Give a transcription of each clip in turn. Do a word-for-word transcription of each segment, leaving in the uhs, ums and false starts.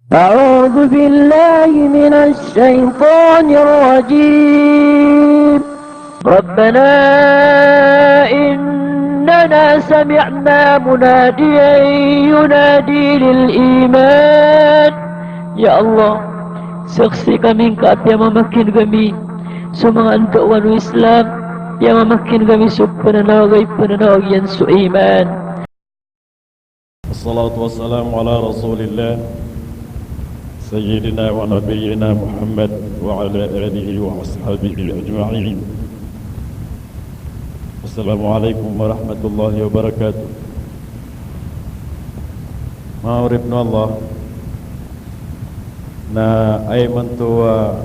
أعوذ بالله من الشيطان الرجيم. ربنا إننا سمعنا مناديا ينادي للإيمان. Ya Allah, saksi kami ngka a piyamamakineg ami so manga ndaowan o Islam, piyamamakineg ami so pananawag a ipananawag iyan so iman. Wassalatu wassalamu ala Rasulillah, Sayyidina wa Nabiyyina Muhammad wa ala alihi wa ashabihi ajma'in. Assalamu alaikum warahmatullahi wabarakatuh. Manga oripn o Allah, na aya imanto a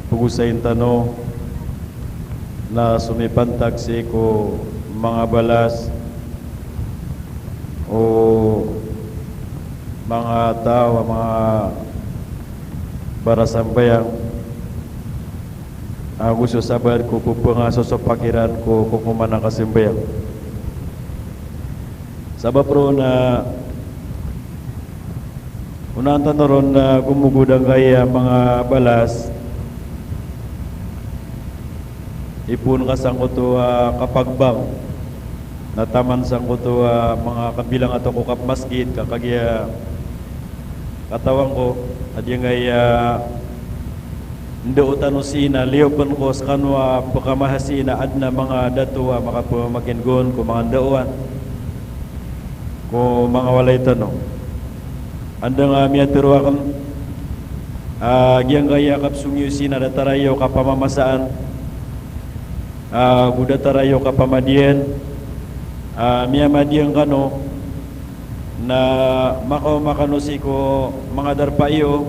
pagosayin tano na somipantag sii ko manga balas o manga taw a manga barasambayang ago so sabaad ko ppangasosopak iran ko kokoman a kasambayang. Sabap roo na onaan tano ron na gomogod angkaya manga balas ipoon ka sangkoto a kapagbang na taman sangkoto a manga kabilang a tokoh a kapmasgit ka kagiya katawan ko a giyangkaya ndao tano sii na liyo pn ko skano a pkamahasii na adn a manga dato a makapamakineg on ko manga ndaowan ko manga walay tano. Anda nga miyatharo akn a giyangkaya kapsong iyo sii na datar a iyo kapamamasaan ago datar a iyo kapamadiyan a miyamadiyan kano na makaoma kano sii ko manga darpa iyo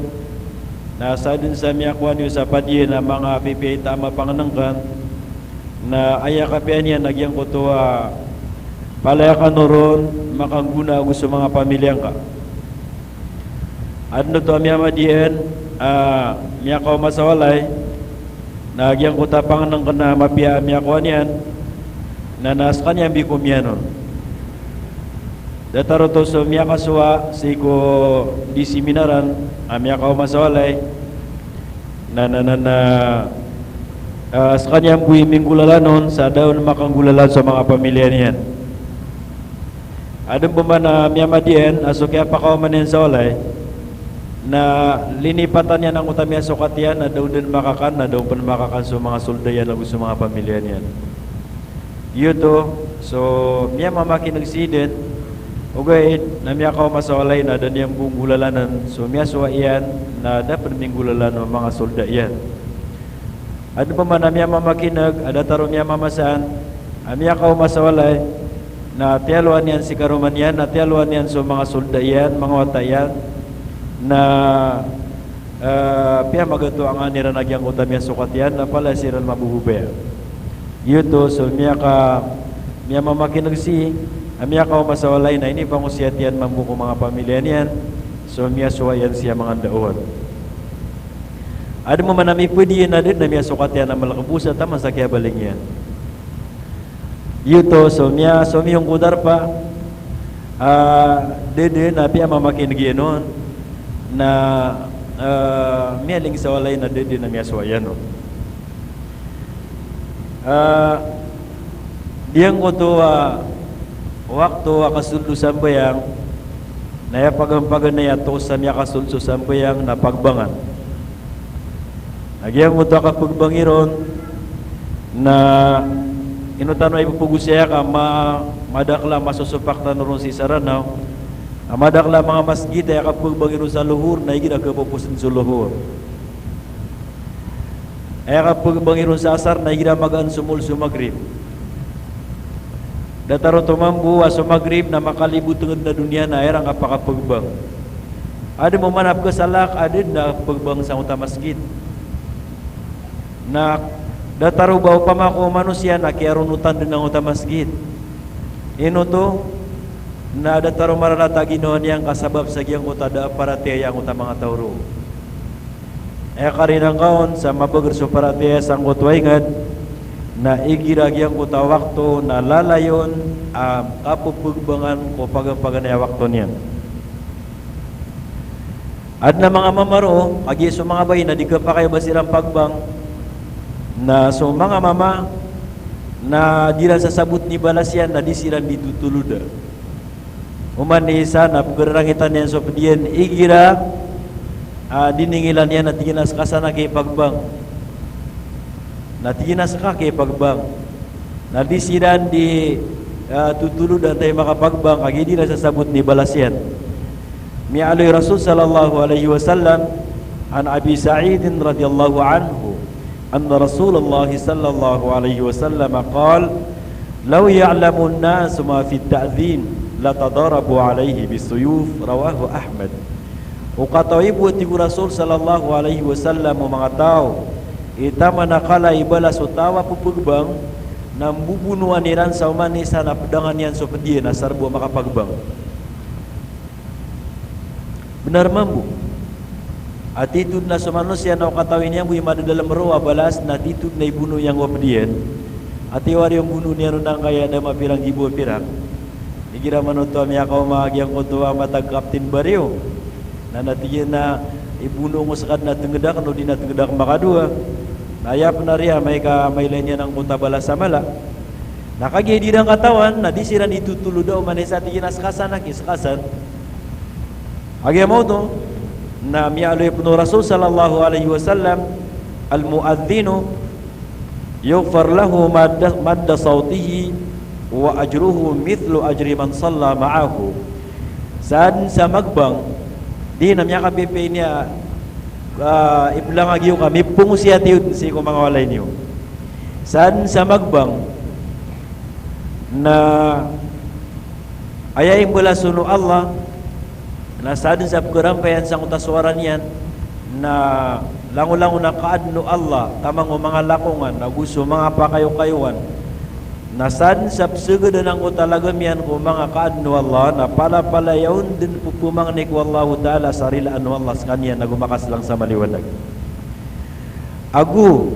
na sadn sa miyakowa niyo sa padiyan a manga pipiya i taam a pangnngkn na aya kapiya niyan a giyangkoto a palaya kano ron makanggona ago so manga pamiliya ngka. Adn oto a miyamadiyan a miyakaoma sa walay na giyangkoto a pangnngkn a mapiya a miyakowa niyan na, na skaniyan bi ko miyanon. Datar oto so miyakasowa sii ko di seminaran a miyakaoma sa walay na, na, na, na, ah, skaniyan bo i minggolalan on sa da on makanggolalan so manga pamiliya niyan. Adn bo man a miyamadiyan a so kiyapakaoma niyan sa walay na linipatan iyan angkoto a miyasokat iyan na da on dn makakan, na da on pn makakan so manga solda iyan ago so manga pamiliya niyan. Giyoto so miyamamakineg sii dn, ogaid na miyakaoma sa walay na da niyan bo nggolalann so miyasowa iyan na da pn minggolalan o manga solda iyan. Adn bo man a miyamamakineg a datar o miyamamasaan a miyakaoma sa walay na tiyalowan iyan si karoma niyan, na tiyalowan iyan so manga solda iyan, manga wata iyan, na, eh, piyamagato angkan iran a giyangkoto a miyasokat iyan na palaya siran mabobobaya. Giyoto so miyaka, miyamamakineg sii a miyakaoma sa walay na inipangosiyat iyan mambo ko manga pamiliya niyan so miyasowa iyan sii a manga ndaowan. Adn bo man a mipd iyan a da dn a miyasokat iyan a malkbos a taman sa kiyabaling iyan. Giyoto so miya, so miyong ko darpa a da dn a piyamamakineg iyan on na, eh, miyaling sa walay na da dn a miyasowa iyan on. Ah, giyangkoto a wakto a kasold o sambayang na aya paganay a toos a miyakasold so sambayang na pagbangan. Na giyangkoto a kapagbangi ron na ino tano a ipapagosaya ka ma, madakl a masosopak tano ron sii sa Ranaw a madakl a manga masgit a aya kapagbangi ron sa Lohor na igira kapopos dn so Lohor. Aya kapagbangi ron sa Asar na igira magaan somol so Magrib. Datar oto mambo a so Magrib na makalibotng dn a doniya na aya iran kapakapagbang. Adn bo man a pkasalak a da dn a pagbang sangkoto a masgit. Na datar o ba opama ko manosiya na kiyaronotan dn angkoto a masgit. Ino oto? Na datar o marata a ginawa niyan ka sabap sa giyangkoto a da a paratiyaya angkoto a manga taw roo. Aya karina ngka on sa mabagr so paratiyaya sangkoto a ingd, na igira giyangkoto a wakto na lalayon a kapphagbangan ko paganay a wakto niyan. Adn a manga mama roo, kagiya so manga bai na di kapakay o ba siran pagbang, na so manga mama na di ran sasabotn i balas iyan, na di siran di totoloda. Oman i isa na pkhararangitan iyan so pd iyan igira a diningilan iyan a tig iyan a ska san aki pagbang. Na tig iyan a ska aki pagbang. Na di siran di, ah, totoloda antaa i makapagbang, kagiya di ran sasabotn i balas iyan. Miyaaloy o Rasul sallallahu alaihi wasallam, an Abi Sa'id radhiyallahu anhu, anna Rasulullah sallallahu alaihi wasallam qal, "Law ya'lamun nasu ma fit ta'dhin, latadarabu alaihi bisuyuf." Rawahu Ahmad. O katawi bo, a tig o Rasul sallallahu alaihi wasallam, o manga taw i taman a kala i balas o taw a pphagbang, na mbobonoan iran sa oman i isa na pdangan iyan so pd iyan a sarbo a makapagbang. Bnar mambo a titho dn a so manosiya na o katawi niyan bo i madadalm roo a balas na titho dn a ibono iyan ko pd iyan. A tiwari o mbono niyan on angkaya da mapira nggibo a pirak. Igira manoto a miyakaoma a giyangkoto a matag Captain Barrio. Na, na tig iyan a ibono ko ska dn a tngd akn odi na tngd akn makadowa. Na aya pn a riya amay ka mailay niyan angkoto a balas a mala. Na kagiya di ran katawan, na di siran di totoloda, oman i isa tig iyan a ska san aki, ska san. Kagiya maoto na miyaaloy pn o Rasul sallallahu alaihi wasallam, "Al-mu'adhdhinu yughfaru lahu madda, madda sawtihi wa ajruhu mithlu ajri man salla ma'ahu." Sadn sa magbang, di na miyakapipiya niyan a, ah, iplangag iyo ka mipongosiyat iyo dn sii ko manga walay niyo. Sadn sa magbang na aya imbalas on o Allah na sadn sa pkharampayan sangkoto a sowara niyan na langolangon a kaadn o Allah taman ko manga lakongan ago so manga pakayokayowan. Na sadn sa psagadan angkoto a lagam iyan ko manga kaadn o Allah, na palapalaya on dn pphamangni ko Allahu Ta'ala sa rilaan o Allah skaniyan ago makaslang sa maliwanag. Ago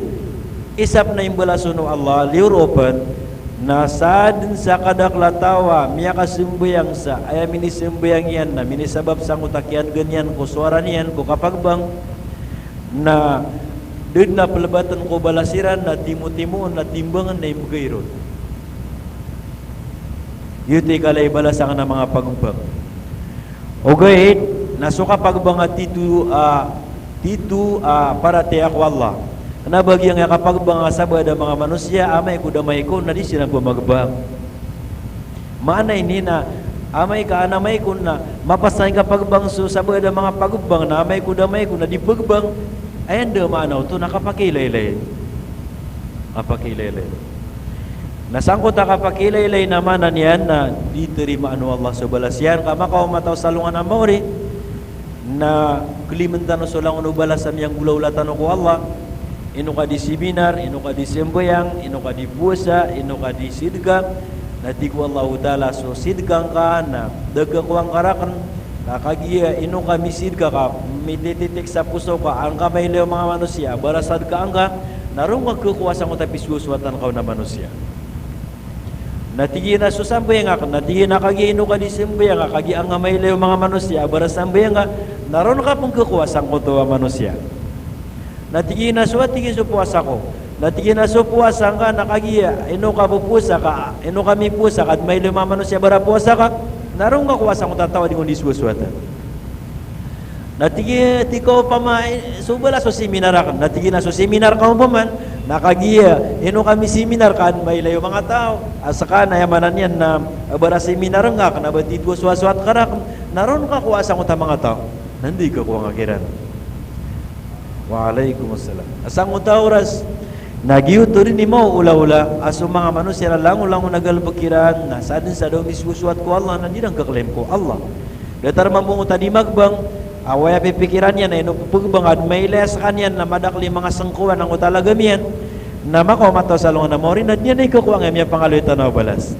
isa pn a imbalas on o Allah, liyo ron pn, na sadn sa kadakl a taw a miyakasambayang sa aya minisambayang iyan na minisabap sangkoto a kiyan'gan iyan ko sowara niyan ko kapagbang, na da dn a plbatn ko balas iran, na timotimoon, na timbangn, na imbgay ron. Giyoto i kala i balas angkanan a manga pagbang. Ogaid na so kapagbang a titho, ah, titho, ah, paratiyaya ko Allah. Kna ba giyangkaya kapagbang a sabaad a manga manosiya, amay ko da amay ko na di siran pmagbang. Maana ini na amay ka an amay ko na mapasang i kapagbang so sabaad a manga pagbang, na amay ko da amay ko na di pagbang. Aya dn a maana oto na kapakiilaylay. Kapakiilaylay. Na sangkoto a kapakiilaylay na maana niyan na di tarimaan o Allah so balas iyan, ka makaoma taw sa alongan a maori na klimn tano so langon o balas a miyanggolawla tano ko Allah. Ino ka di seminar, ino ka di sambayang, ino ka di powasa, ino ka di sidka. Na tig o Allahu Ta'ala, so sidka ngka na da khakowa ngka rakn. Na kagiya ino ka misidka ka, mitititik sa poso ka angka mailay o manga manosiya a barasadka angka, na ron ka khakowa sangkoto a pisowasowatan ka on a manosiya. Na tig iyan a so sambayang akn, na tig iyan a kagiya ino ka di sambayang ka, kagiya angka mailay o manga manosiya a barasambayang ka, na ron ka pn khakowa sangkoto a manosiya. Na tig iyan a so, a tig iyan, so powasa ko. Na tig iyan a so powasa ngka na kagiya ino ka popowasa ka, ino ka mipowasa ka, a di mailay o manga manosiya a barapowasa ka, na ron ka khakowa sangkoto a taw a di ngka on di sowasowatan. Na tig iyan, tig ka opama, eh, so balas o seminar akn. Na tig iyan a so seminar ka opama, na kagiya ino ka miseminar ka, a di mailay o manga taw a ska, na aya maana niyan na baraseminar ngka, kna ba titho a sowasowat ka rakn, na ron ka khakowa sangkoto a manga taw. Na anda i khakowa ngka kiran? Wa alaikum assalam. A sangkoto a oras na giyoto rin i maoolaola a so manga manosiya a langolangon a galbk iran na sadn sa da on misowasowat ko Allah na di ran khaklaim ko Allah. Datar mambo ngkoto a di magbang a aya pipikiran iyan na ino pphgbang a di mailay a skaniyan na madakl i manga sangkowan angkoto a lagam iyan, na makaoma taw sa alongan a maori na di niyan i khakowa angkaya miyapangaloy tano a balas.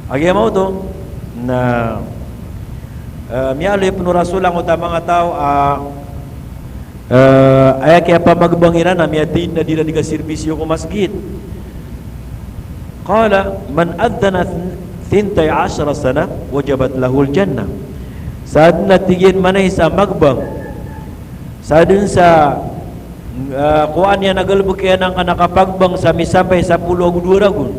Kagiya maoto na, eh, miyaaloy pn o Rasul angkoto a manga taw a, eh, aya kiyapamagbang iran na miyatindg a di ran di kasirbisyo ko masgit. Qala, "Man adhdhana thintay ashara sana, wajabat lahul jannah." Sadn a tig iyan manay sa magbang. Sadn sa, ah, kowaan iyan a galbk iyan angkanan a kapagbang sa misampay sapolo ago dowa ragon.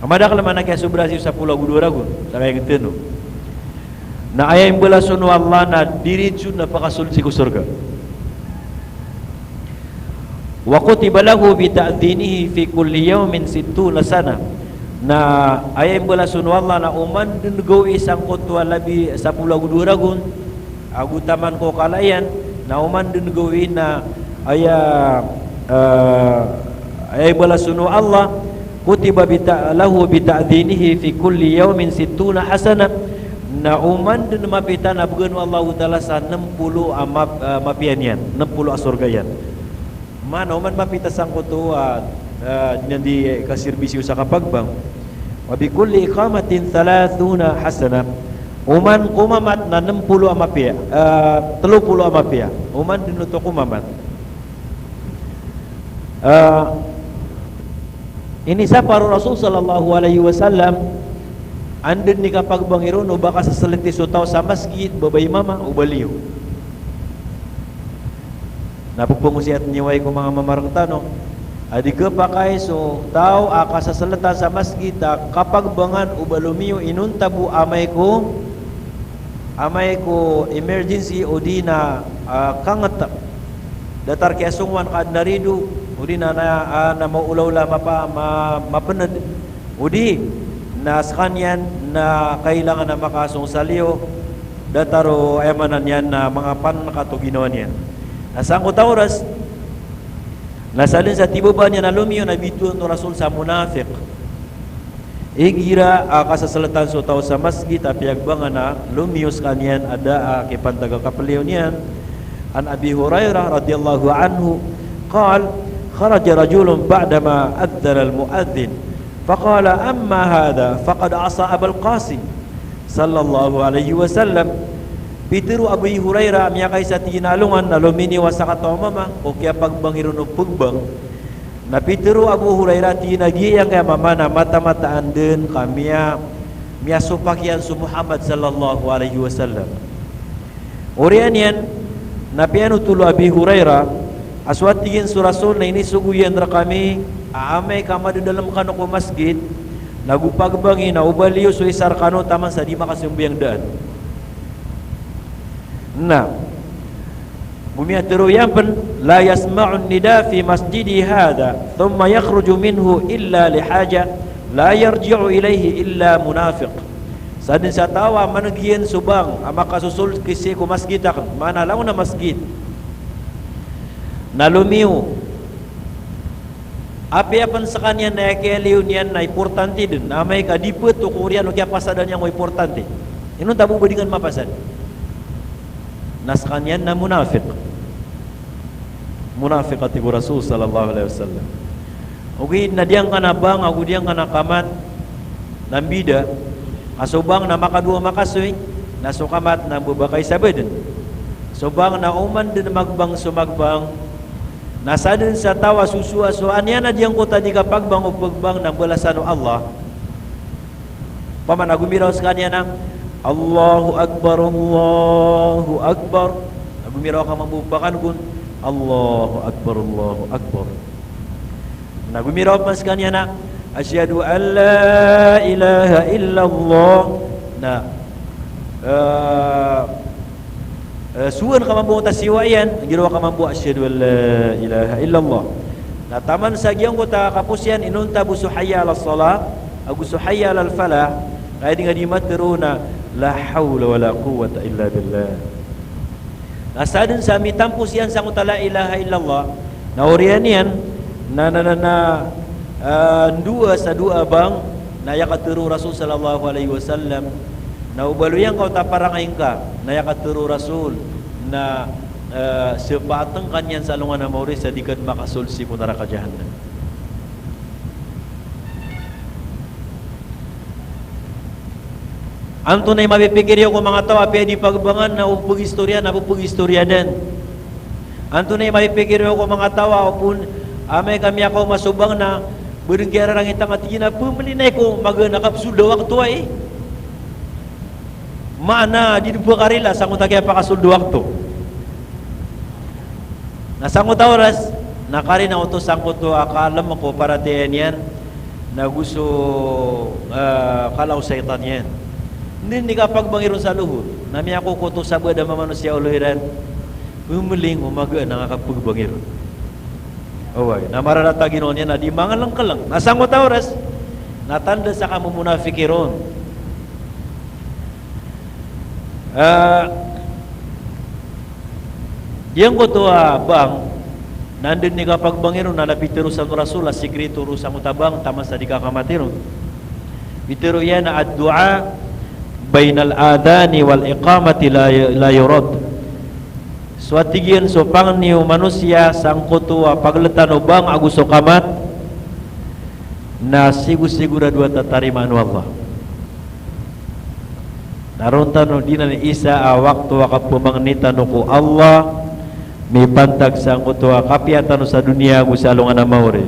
A madakl a maana kiyasobra sii ko sapolo ago dowa ragon. Sa kaya ngtno. Na aya imbalasan o Allah na diritso na pakasold sii ko sorga. Wa kutiba lahu bi ta'dhinihi fi kulli yawmin sittuna sana. Na aya imbalasan o Allah na oman dn gawii sangkoto a labi sapolo ago dowa ragon, ago taman ko kala iyan, na oman dn gawii na aya, eh, aya imbalasan o Allah, kutiba bi ta-, lahu bi ta'dhinihi fi kulli yawmin sittuna hasana. Na oman dn mapita na bgan o Allahu Ta'ala sa nm polo a map-, eh, mapiya niyan, nm polo a sorga iyan. Maana oman mapita sangkoto a, ah, niyan di kasirbisyo sa kapagbang. Wa bi kulli iqamatin thalathuna hasana. Oman komamat na nm polo a mapiya, ah, tlo polo a mapiya. Oman dn oto komamat. Ah, inisapar o Rasul sallallahu alaihi wasallam, anda dn i kapagbangi ron o ba kasasaliti so taw sa masgit, babay, mama, o ba liyo. Na pphangosiyat niyo ay ko manga mama rktano a di khapakay so taw a kasasaltan sa masgit a kapagbangan o ba lomiyo inonta bo amay ko, amay ko emergency odi na, ah, kangt. Datar kiyasongowan ka adn a rido, odi na, na, ah, na maolaola mapa-, ma-, mapnd. Odi na skaniyan na kailangan a makasong sa liyo, datar o, aya maana niyan na manga pangnkat o ginawa niyan. Na sangkoto a oras, na sadn sa tiyoba niyan a lomiyo na bitowan o Rasul sa munafiq. Igira a kasasaltan so taw sa masgit a piyagbangan a lomiyo skaniyan a da a kipantag a kapliyo niyan. An Abi Hurairah radhiyallahu anhu qal, kharaja rajulun ba'dama adhdhana al-mu'adhdhin, faqala, amma hadha faqad asa Abal Qasim sallallahu alaihi wasallam. Pitharo o Abi Hurairah, miyakaisa tig iyan a alongan na lominiyo a sakataw a mama ko kiyapagbangi ron o pgbang. Na pitharo o Abu Hurairah tig iyan a giyangkaya mama na mataan-mataan dn ka miya-, miyasopak iyan so Muhammad sallallahu alaihi wasallam. Oriyan iyan na piyanothol o Abi Hurairah a so a tig iyan so Rasul na inisogo iyan rkami a amay ka madadalm kano ko masgit, na go pagbangi na o ba liyo so isa rkano taman sa di makasambayang daan. Na go miyatharo iyan pn, la yasma'u an-nida fi masjidi hadha, thumma yakhruju minhu illa li haja, la yarji'u ilayhi illa munafiq. Sadn sa taw a maneg iyan so bang a makasosold sii ko masgit akn, maana langon a masgit, na lomiyo. Apiya pn skaniyan na aya kiyaliyo niyan na importante dn, na amay ka di pthowan ko oriyan o kiyapasadan iyan ko importante. Inonta bo ba di ngka dn mapasad. Na skaniyan na munafiq. Munafiq a tig o Rasul sallallahu alaihi wasallam. Ogaid na diyangkanan a bang ago diyangkanan a kamat na mbida, ka so bang na makadowa makasoy, na so kamat na mbabakay sa badn. So bang na oman dn magbang so magbang, na sadn sa taw a sosowa so aniyan a diyangkoto a di kapagbang o pgbang na mbalasan o Allah. Opama na gomiraw skaniyan a, Allahu Akbar, Allahu Akbar. Na gomiraw ka mambo pakan kon, Allahu Akbar, Allahu Akbar. Na gomiraw pman skaniyan a, ashhadu an la ilaha illallah. Na, eh, eh, sowan ka mambo ta siwa iyan, giraw ka mambo ashhadu an la ilaha illallah. Na taman sa giyangkoto a kapos iyan, inonta bo so hayya alas salah, ago so hayya alal falah, ka aya dn a di matharo na la hawla wala quwwata illa billah. Na sadn sa mitampos iyan sangkoto a la ilaha illallah, na oriyan iyan na, na, na, na, ah, ndowa sa dowa a bang, na aya katharo o Rasul sallallahu alaihi wasallam, na o baloy angka o taparangay ngka, na aya katharo o Rasul na, ah, shafaat ngka niyan sa alongan a maori sa di ka dn makasold sii ko naraka jahannam. Antonaa i mapipikir iyo ko manga taw a apiya di pagbangan na o pgistoriya na o pgistoriya dn? Antonaa i mapipikir iyo ko manga taw a opama amay ka miyakaoma so bang na ba dn kiyararangit angka tig iyan a pmlinay ko magaan a kapsul da wakto ai. Maana, di dn pkarila sangkoto a kiyapakasold o wakto. Na sangkoto a oras, na karina oto sangkoto a kaalm ko paratiyaya niyan, na go so, eh, kala o shaytan iyan. Anda dn i kapagbangi ron sa lohor, na miyakokoto sa bad a mamanosiya o olo iran. Pmling o magaan a nga kapagbangi ron. Oway, na mararata ginawa niyan na di manglngklng. Na sangkoto a oras, na tanda sa kamomonafiki ron. Ah, giyangkoto a bang, na anda dn i kapagbangi ron, na pitharo san o Rasul a sikreto ron sangkoto a bang, taman sa di kakamati ron. Pitharo iyan a, "Ad-du'a bainal adhani wal iqamati la, la yurad." So a tig iyan so pangni o manosiya sangkoto a pagltan o bang ago so kamat, na sigosigorado a tatarimaan o Allah. Na ron tano di nan isa a wakto a kapamangni tano ko Allah, mipantag sangkoto a kapiya tano sa doniya ago sa alongan a maori.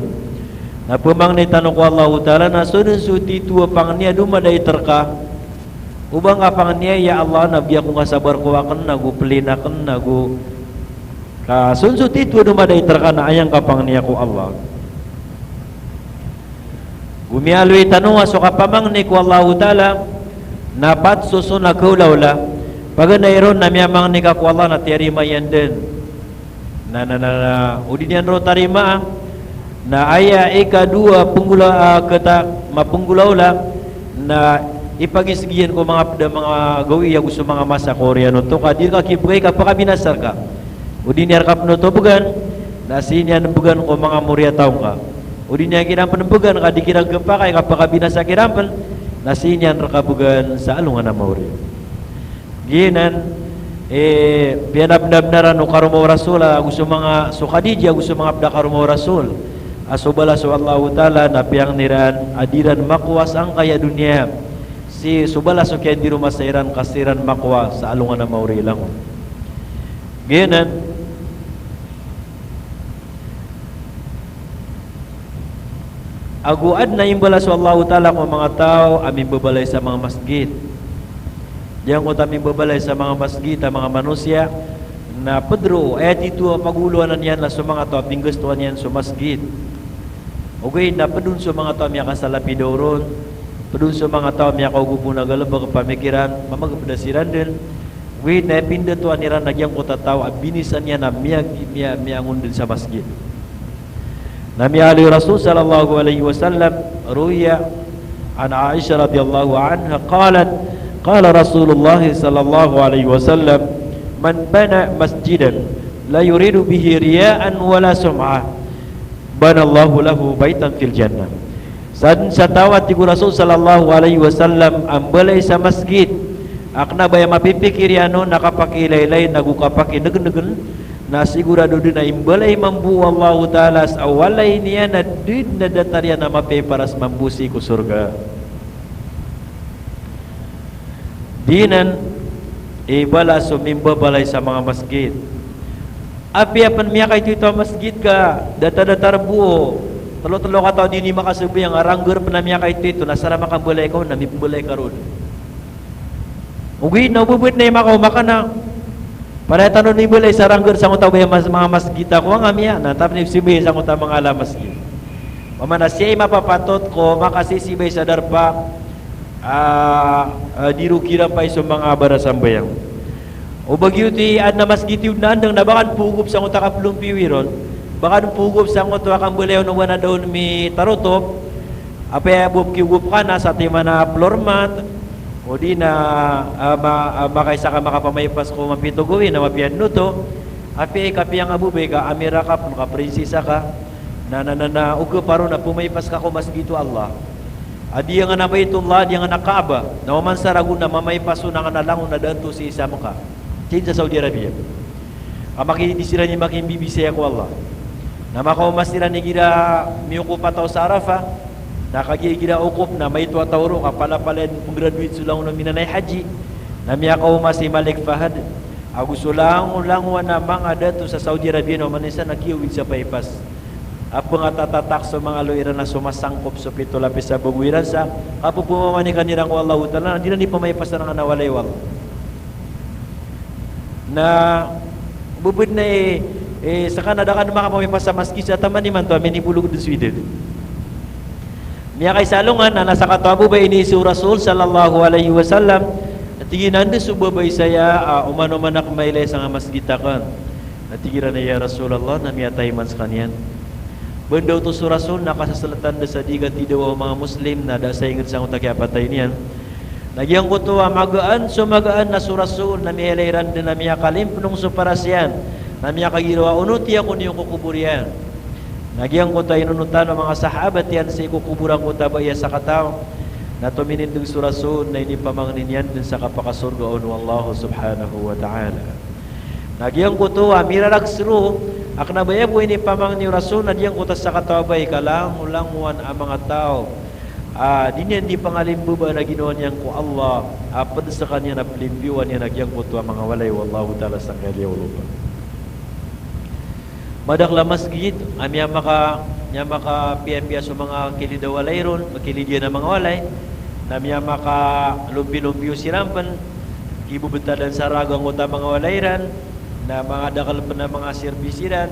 Na pamangni tano ko Allahu Ta'ala na so dn so tito a pangni a domadait rka. O ba ngka pangni a, "Ya Allah, na biyakong ka sa barko akn, ago plane akn, ago," ka so dn so tito a domadait rka na aya ngka pangni a ko Allah. Go miyaaloy tano a so kapamangni ko Allahu Ta'ala na pat so son a kaolaola. Paganay ron na miyamangni ka ko Allah na tiyarima iyan dn. Na, na, na, na, o di niyan ron tarimaa. Na aya ikadowa pnggola-, ah, kata-, mapnggolaola, na ipagisgi iyan ko manga pd a manga gawii ago so manga masa ko oriyan oto ka di rka kibgay ka pakabinasa rka. O di niyan rka pn oto bgan, na sii niyan bgan ko manga moriyataw ngka. O di niyan kiran pn bgan ka di kiran khapakay ka pakabinasa kiran pn, na sii niyan rka bgan sa alongan a maori. Giyanan, eh, piyanabnabnaran o karoma o Rasul, ah, ago so manga, so Khadijah, ago so manga pd a karoma o Rasul. A so balas o Allahu Ta'ala, na piyangni ran, a di ran makowa sa angkaya doniya. Sii so balas o kiyandiroma sa iran, ka sii ran makowa sa alongan a maori langon. Giyanan, Ago adn a imbalas o Allahu Ta'ala ko manga taw a mimbabalay sa manga masgit. Giyangkoto a mimbabalay sa manga masgit a manga manosiya, na pd roo, aya tito a pagolowanan iyan na so manga taw a pinggastoan iyan so masgit. Ogaid na pd on so manga taw a miyakasalapidaw ron, pd on so manga taw a miyakaogop on a galbk a pamikiran, mamagpda siran dn, Ogaid na ipindatoan iran a giyangkoto a taw a binisan iyan a miya-, miya-, miyangon dn sa masgit. Na miyaaloy o Rasul sallallahu alaihi wasallam, ruwiya an Aisha radhiyallahu anha qalat, qala Rasulullah sallallahu alaihi wasallam, "Man bana masjidan la yuridu bihi riya'an wala sum'ah, banallahu lahu baitan fil jannah." Sadn sa taw a tig o Rasul sallallahu alaihi wasallam a mbalay sa masgit a kna ba aya mapipikir iyan on na kapakiilaylay nago kapakinegnegn, na sigorado dn a imbalay mambo o Allahu Ta'ala sa walay niyan a da dn a datar iyan a mapiya i paras mambo sii ko sorga. Giyanan i balas o mimbabalay sa manga masgit. Apiya pn miyakaitoito a masgit ka datar-datar bo o tlo-tlo kataw a di niyan makasambayang a rangger pn a miyakaitoito, na sa ra makambalay ka on na mimbalay ka roo dn. Ogaid na o ba bo dn a makaoma ka na, paraya tano dn mimbalay sa rangger sangkoto a ba aya mas-, manga masgit a kowa nga miya, na tapni sambayang sangkoto a manga ala masgit. Opama na sii mapapatot ko makasisibay sa darpa, ah, ah, di roo kiran pay so manga barasambayang. O ba giyoto i adn a masgit iyo dn a andang na ba ka dn pogop sangkoto a kaplompiyoi ron, ba ka dn pogop sangkoto a kambalayon o ba na da on mitarotop, apiya bo pkiogop ka na satiman a floor mat, o di na, ah, ma-, ah, makaisa ka makapamaipas ko mapito gawii na mapiya dn oto, apiya i kapiya nga bo ba i ka amir ka pn ka prinsisa ka, na, na, na, na, o khaparo na pmaipas ka ko masgit o Allah. A di angkanan a Baitullah, a di angkanan a Kaaba. Na oman sa ragon na mamaipas on angkanan a langon a da oto sii sa Mecca. Sii sa Saudi Arabia. Ka maki-, di siran i makimbibisaya ko Allah. Na makaoma siran igira miyokop a taw sa Arafah. Na kagiya igira okop na maito a taw roo, ka palapalaya dn pngraduate so langon o Mina na i haji. Na miyakaoma si Malik Fahad ago so langolangon a manga dato sa Saudi Arabia na oman isa na kiyawid sa paipas. A pngatatatak so manga loy iran a somasangkop so pito lapis a bago iran sa kapphamanikn iran ko Allahu Ta'ala, na di iran di pamaipasan angkanan a walay o Allah. Na bebed na i, i, seka na da ka den makapamipasa masgit sa taman imanto a minibolog den so idad. Miyakaisa alongan a na sakataw a babay a iniiza o Rasul sallallahu alaihi wasallam, na tig iyan a anda so babay saya a oman-oman ako mailay sangkai a masgit aken. Na tig iran a ya Rasulullah, na miyatay man sekaniyan. Ba anda oto so Rasul na kasaseletan da sa di katidawa o manga Muslim na da sa inged sangkoto a kiyapatay niyan. Na giyangkoto a magaan so magaan na so Rasul na miyailay iran den a miyakalimpenong so paras iyan, na miyakagiraw a onoti ako niyo ko kobor iyan. Na giyangkoto a inonotan o manga sahabat iyan sii ko kobor angkoto a babay a sakataw, na tominindeg so Rasul na inipamangni niyan den sa kapakasorga on o Allah subhanahu wa ta'ala. Na giyangkoto a mirarags roo a kena a babay a bo inipamangni o Rasul na giyangkoto a sakataw a babay ka langolangowan a manga taw a di niyan di pangalimbabaan a ginawa niyan ko Allah a ped sekaniyan a pelimpiyowan iyan a giyangkoto a manga walay o Allahu Ta'ala sangkai a liyawaw o lopa. Madakel a masgit a miyamaka, miyamakapiyapiya so manga kilid a walay ron, kilid iyan a manga walay, na miyamakalompilompio siran pen, kibebetadan sa raga angkoto a manga walay iran, na manga dakel pen a manga serbis iran,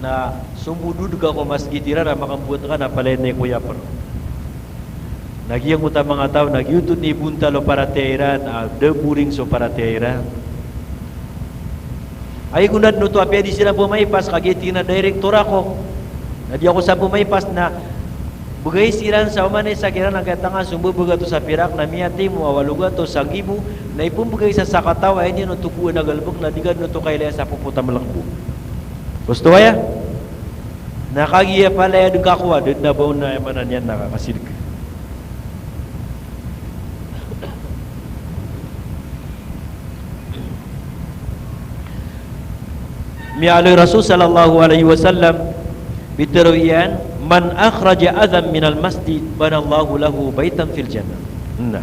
na sombodod ka ko masgit iran a makambowat ka na palaya na ikoyapen. Na giyangkoto a manga taw na giyoto i bontal o paratiyaya iran, a da boring so paratiyaya iran. Ay, gonad oto a piyadi siran pemaipas, kagiya tig iyan a direktor ako. Na di ako sa pemaipas na begay siran sa oman i isa kiran angkaya tangan so mbebegato sa pirak na miyatimo a walo gato sa gibo, na ipembegay sa sakataw a aya niyan oto ko a galebek na di ka den oto kailaya sa popot a melekbo. Gusto aya? Na kagiya palaya den kakowa, den na ba on na aya maana niyan na kakasideg. Miyaaloy o Rasul sallallahu alaihi wasallam, pitharo iyan, "Man akhraja adhan minal masjid, banallahu lahu baitan fil jannah." Na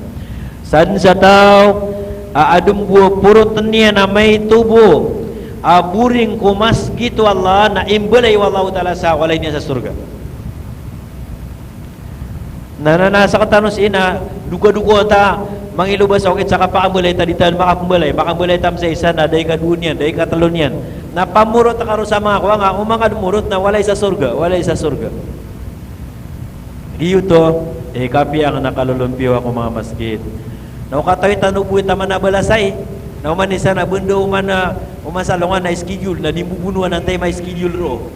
sadn sa taw a adn bo a poroten iyan a maito bo a boring ko masgit o Allah na imbalay o Allahu Ta'ala sa walay niyan sa sorga. Na, na, na, sktano sii na dokadoka ta mangiloba sa okit sa kapakambalay ta, di ta makapmbalay, makambalay ta masa isa na da i kadowa niyan, da i katlo niyan. Na pamorot ka ron sa manga kowa nga, o manga dn morot na walay sa sorga, walay sa sorga. Giyoto i kapiya nga na kalolompiyowa ko manga masgit. Na o katawi tano bo i taman a balasay, na oman isa na benda oman a, oman sa alongan na schedule, na di mbobonowan antaa i ma-schedule roo.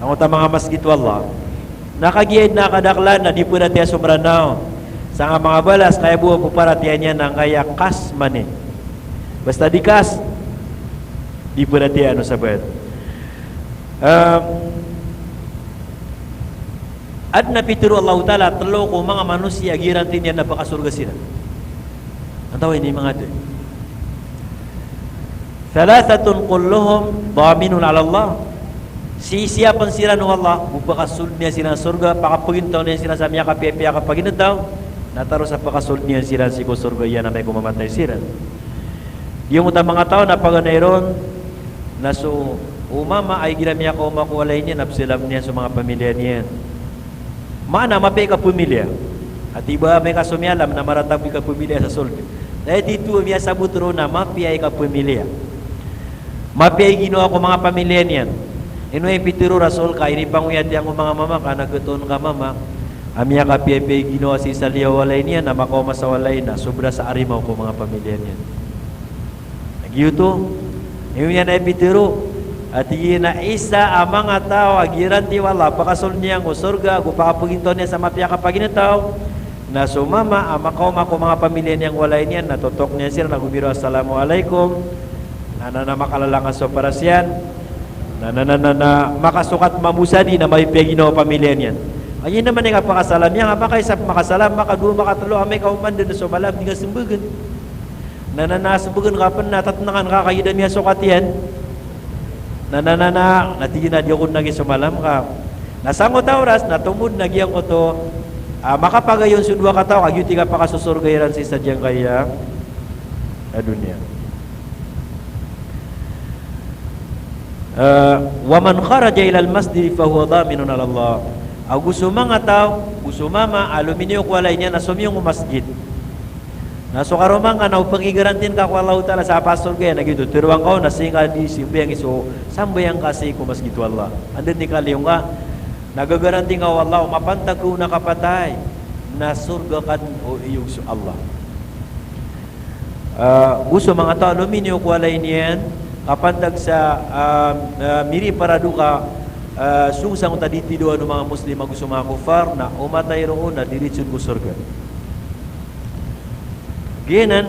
Angkoto a manga masgit o Allah. Na kagiya dn a kadaklan na di paratiyaya so Mranaw. Sangkai a manga balas, kaya bo a paratiyayaan iyan angkaya cash money. Basta di cash, di paratiyayaan o sabaad. Em, adn a pitharo o Allahu Ta'ala a tlo ko manga manosiya a garanti niyan na pakasorga siran. Antawaa ini manga dn? Thalathatun kulluhum dhaminun 'ala Allah. Sisiyapen siran o Allah, bo pakasold iyan siran sa sorga, pakapaginetaw iyan siran sa miyakapiyapiya a kapaginetaw, na taro sa pakasold iyan siran sii ko sorga iyan amay ko mamatay siran. Giyangkoto a manga taw na paganay ron, na so, o mama a igira miyakaoma ko walay niyan, na pzalam iyan so manga pamiliya niyan. Maana mapiya i kapamiliya. Ati ba amay ka so miyalam na marata bo i kapamiliya sa sold. Na aya titho a miyasabot ron na mapiya i kapamiliya. Mapiya i ginawa ko manga pamiliya niyan. Ino i pitharo o Rasul ka inipangoyat iyan ko manga mama ka na khatoon ka mama a miyakapiyapiya i ginawa sii sa liyawaw o walay niyan na makaoma sa walay na sobra sa arimaw ko manga pamiliya niyan. Giyoto, ino niyan a ipitharo a tig iyan a isa a manga taw a garanti o Allah a pakasold iyan ko sorga ago pakapaginetaw iyan sa mapiya a kapaginetaw, na so mama a makaoma ko manga pamiliya niyan ko walay niyan na totok iyan siran ago miraw a assalamu alaikum. Na, na, na makalalangas so paras iyan. Na, na, na, na, na makasokat mambo sa di na mapipiya i ginawa o pamiliya niyan. Aya niyan man i kapakasalam iyan, a makaisa pn makasalam, makadowa, makatlo, amay ka oman dn so malam di nga smbagn. Na, na, na, smbagn ka pn na tatnkan ka kagiya da miyasokat iyan. Na, na, na, na, na tig iyan a di ako dn lagid so malam ka. Na sangkoto a oras na tomod na giyangkoto a makapagayon so dowa kataw ka giyoto i kapakasosorga iran sii sa giyangkaya a doniya. Eh, "Wa man kharaja ilal masjid fahuwa dhaminun 'ala Allah." Ago so manga taw, ago so mama a lominiyo ko walay niyan na somiyong ko masgit. Na so karoma ngka na o pakigarantin ka ko Allahu Ta'ala sa pasorga iyan, na giyoto, tharoang ka on na sii ngka di sambayang so sambayang ka sii ko masgit o Allah. Anda dn i kaliyo ngka, na gagarantin ka o Allah, o mapantag ko na kapatay, na sorga ka dn o iyog so Allah. Ah, go so manga taw a lominiyo ko walay niyan, kapantag sa, ah, ah, miriparado ka, ah, song sangkoto a di tidoan o manga Muslim ago so manga kuffar, na o matay roo na diritso dn ko sorga. Giyanan,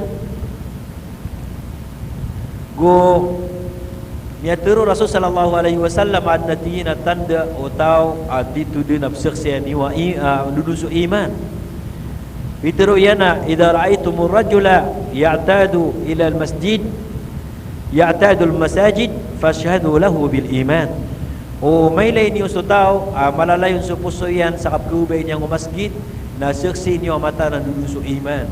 go miyatharo o Rasul sallallahu alaihi wasallam a adn a tig iyan a tanda o taw a di todn a pzaksian iyan a i-, ah, ndodon so iman. Pitharo iyan a, "Idha ra'aytumur rajula ya'tadu ilal masjid, ya'tadul masajid, fashhadu lahu bil iman." O mailay niyo so taw a malalayon so poso iyan sa kapkhaobay niyan ko masgit, na saksii niyo a mataan a ndodon so iman.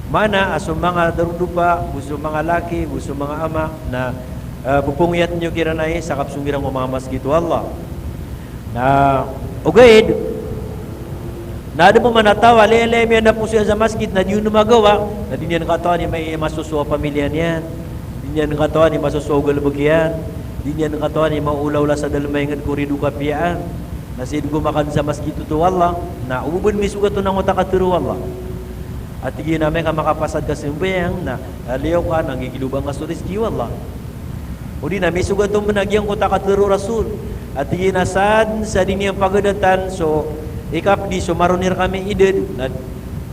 Maana a so manga darodopa, go so manga laki, go so manga ama, na, ah, pphangiyat niyo kiran ai sa kapsong iran ko manga masgit o Allah. Na ogaid na adn pman a taw a liyaliyam iyan a poso iyan sa masgit na di on magawa, na di niyan katawan i ma-, masosowa a pamilya niyan, di niyan katawan i masosowa o galbk iyan, di niyan katawan i maolaola sa dalm a ingd ko rido kapiyaan. Na sii dn ko makadn sa masgit oto o Allah, na o ba dn misogat on angkoto a katharo o Allah a tig iyan a amay ka makapasad ka sambayang na, ah, liyo ka na nggigilobang ka so rizki o Allah. Odi na misogat on pn a giyangkoto a katharo o Rasul a tig iyan a sadn sa di niyan pagadatan so ikapdi so maroni rkami idad, na,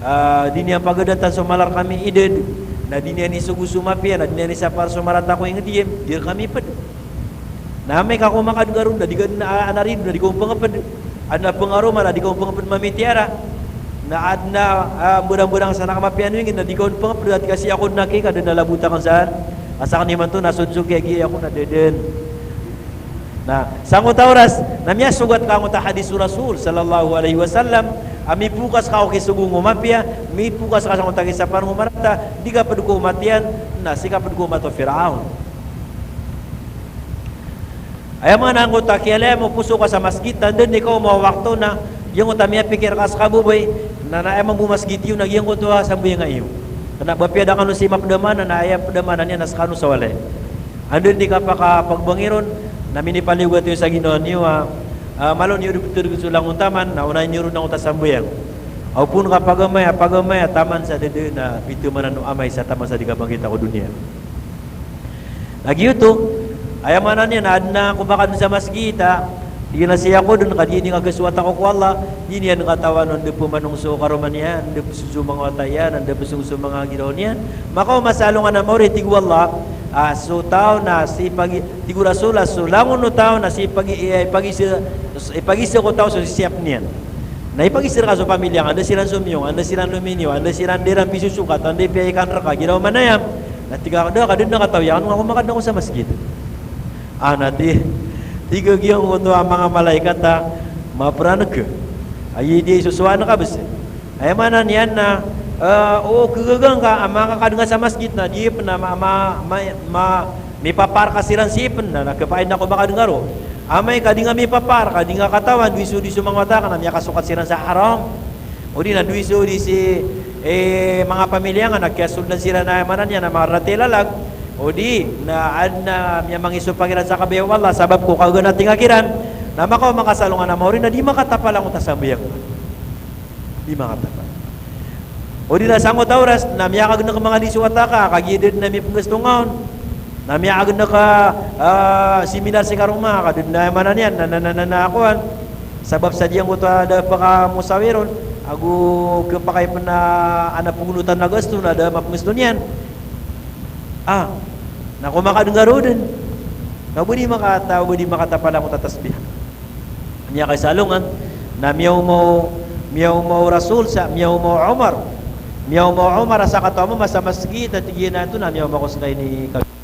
ah, di niyan pagadatan so mala rkami idad, na di niyan isogo so mapiya, na di niyan isapar so marata ko ingd iyam, di rkami pd. Na amay ka ko makadn ka ron na di ka dn a-, ana rido na di ka on pngpd. Adn a pngaroma na di ka on pngpd mamitiyara. Na adn a, ah, mbarangbarang sa na kamapiya ino ingd na di ka on pngpd, a tig ka sii ako dn a ki ka dn a labot akn sa, a sakn imanto na sodso kiyagiya ako na da dn. Na sangkoto a oras na miyasogat ka angkoto a hadis o Rasul sallallahu alaihi wasallam a mipokas ka ko kisogo ngko mapiya, mipokas ka sangkoto a kisapar ngko marata, di ka pd ko omat iyan, na sii ka pd ko omat o Firaun. Aya maana angkoto a kiyaliyam o poso ka sa masgit, tanda dn i kaoma o wakto na giyangkoto a miyapikir ka sa kababay, na, na aya mambo masgit iyo na giyangkoto a sambayanga iyo. Kna ba apiya da kano sii mapdamanan, na aya pdamanan iyan na skano sa walay. Anda dn i kapakapagbangi ron, na minipaliyogat iyo sa ginawa niyo a, ah, malo niyo dptr so langon taman, na onaan iyo ron angkoto a sambayang. Aw pn ka pagamay, a pagamay, a taman sa da dn a pithamanan o amay sa taman sa di kabangkita ko doniya. Na giyoto, aya maana niyan na adn a ko makadn sa masgit a, di na sii ako dn ka di niyan kagasowata ko ko Allah, di niyan katawan o anda pman so karoma niyan, anda psong so manga wata iyan, anda psong so manga giraw niyan. Makaoma sa alongan a maori, tig o Allah, ah, so taw na sii pagi-, tig o Rasul a so langon o taw na sii pagi-, eh, ipagisa, ipagisa ko taw so siyap niyan. Na ipagisa rka so pamilya ngka, anda siran somiyong, anda siran lominiyo, anda siran di ran pisosokat, anda ipiya ikan rka, giraw manayam. Na tig ka, da, ka dn a kataw iyan, ako makadn ako sa masgit. Ah, na ti-, tig a giyangkoto a manga malaikat a maprank. Aya di isosowa na kabs. Aya maana niyan na, eh, o kagaga ngka a makakadn ka sa masgit na di pn a ma-, ma-, ma-, ma-, mipapar ka siran sii pn na, na khapain ako makadn ka ron. Amay ka di nga mipapar, ka di nga katawan, dowa iso, dowa iso manga wata ka na miyakasokat siran sa haram. Odi na dowa iso, dowa iso, eh, manga pamilya ngka na kiyasoldan siran a, aya maana niyan na marata i lalag. Odi na adn a miyamangisopak iran sa kabaya o Allah sabap ko kagaga na tig a kiran. Na makaoma ka sa alongan a maori na di makatapal angkoto a sambayang. Di makatapal. Odi na sangkoto a oras na miyakagnk manga di so wata ka, kagiya da dn a mipnggasto ngka on. Na miyakagnk a, ah, seminar sii karoma ka, da dn a, aya maana niyan na, na, na, na, na kowan. Sabap sa giyangkoto a da pakamosawiron, ago khapakay pn a, ana pnggonotan a gasto na da mapnggasto niyan. Ah, na ko makadn ka ron dn. Na ba di makata-, ba di makatapal angkoto a tasbih. Miyakaisa alongan, na miyaoma o, miyaoma o Rasul sa, miyaoma o Umar. Miyaoma o Umar a sakataw a mama sa masgit a tig iyan a antonaa miyaoma ko ska ini ka-,